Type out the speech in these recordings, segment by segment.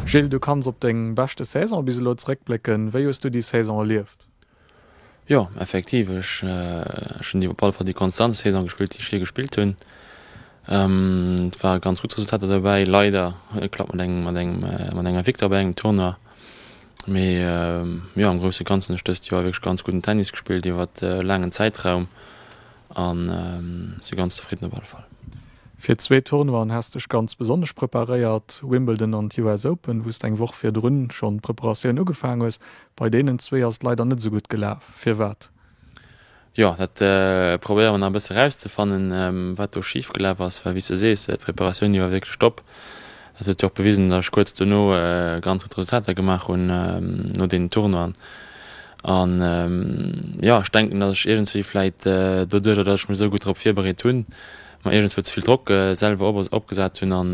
Gilles, du kanns op deng beschte Saison bis elo zeréckblécken. Wéi hues du déi Saison erlieft? Jo, effektiv, ech hunn déi op alle Fall déi konstantst Saison gespillt, déi ech jee gespillt hunn. Et ware ganz gutt Resultater dobäi, leider huet et geklappt mat engem mat engem mat enger Victoire bei engem Tournoi. Mee jo, am grousse Ganzen hunn ech dëst Joer wierklech ganz gudden Tennis gespillt iwwert e laangen Zäitraum an si ganz zefridden op alle Fall. Fir zwee Tournoien has dech ganz besonnesch preparéiert, Wimbledon an d'US Open, wou s de eng Woch virdrun schonn d'Preparatioun ugefaang hues. Bei deenen zwee ass et leider net esou gutt gelaf. Firwat? Jo, dat probéiere mer nach e bësse erauszefannen, wat do schif gelaf ass, well wéi s de sees, d'Preparatioun déi war wierklech top. Dat huet jo och bewisen, datt ech kuerz dono ganz gutt Resultater gemaach hunn no deenen Tournoien. An jo, ech denken, datt ech iergendswéi vläit doduerjer, datt ech mech esou gutt drop virbereet hunn, mer iergendswou ze vill Drock selwer opgesat hunn an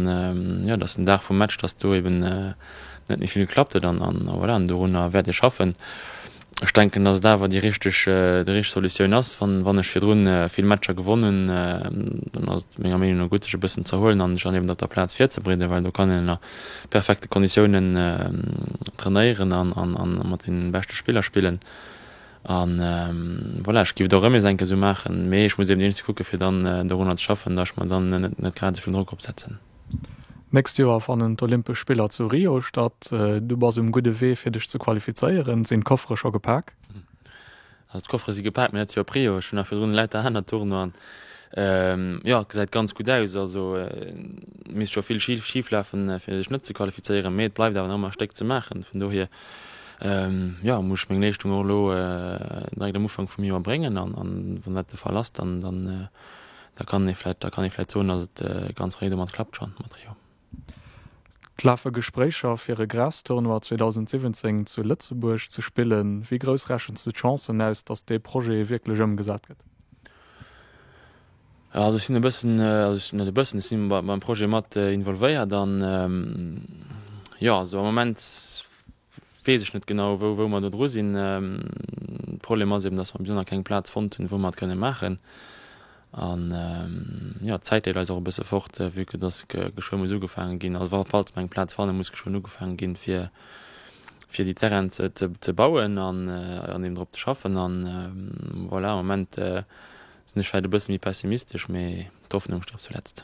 jo, datt den Dag vum Match, datt do eben net méi vill geklappt huet an voilà, an dorunner wäert ee schaffen. Ech denken, datt et awer déi richteg, déi richteg Solutioun ass. Wann, wann ech virdrun vill Matcher gewonn hunn, dann ass et menger Meenung no gutt, sech e bëssen z'erhuelen an sech dann eben op der Plaz virzebereeden, well do kann een ënner perfekte Konditiounen trainéieren an, an, an mat de beschte Spiller spillen. An voilà, ech géif et och erëm nees eng Kéier esou maachen, mee ech muss eben iergendwéi kucke fir dann dorunner ze schaffen, datt ech mer dann net, net grad esou vill Drock opsetzen. D'nächst Joer fannen d'Olympesch Spiller zu Rio statt. Du bass um gudde Wee fir dech ze qualifizéieren. Sinn d'Koffere scho gepak? Also d'Koffere si gepak, mee net fir op Rio. Ech hunn nach virdrun lauter aner Tournoien. Jo, et gesäit ganz gutt aus. Also et misst scho vill schif lafen, fir sech net ze qualifizéieren, mee et bleift awer nach ëmmer e Stéck ze maachen. Vun dohier, jo, muss ech meng Leeschtung och elo direkt am Ufank vum Joer bréngen an wann dat de Fall ass, dann Da kann ee vläit, da kann ee vläit soen, datt et ganz fréi domat klappt schonn mat Rio. Et lafe Gespréicher fir e Grastournoi 2017 zu Lëtzebuerg ze spillen. Wéi grouss rechens de d'Chancen aus, datt dee Projet wierklech ëmgesat gëtt? Also ech sinn e bëssen, also net e bëssen, ech si beim Projet mat involvéiert an jo, also am Moment weess ech net genau, wou, wou mer do dru sinn. De Problem ass eben, dass mer bis elo nach keng Plaz fonnt hunn, wou mer et kënne maachen. An, jo, d'Zäit leeft eis och e bësse fort, vue que dass geschwë muss ugefaange ginn, also falls mer eng Plaz fannen, muss geschwënn ugefaange ginn, fir, fir déi Terrainen ze, ze, ze bauen an, an eben drop ze schaffen. An voilà, am Moment sinn ech vläicht e bësse méi pessimistesch, mee d'Hoffnung stirbt zuletzt.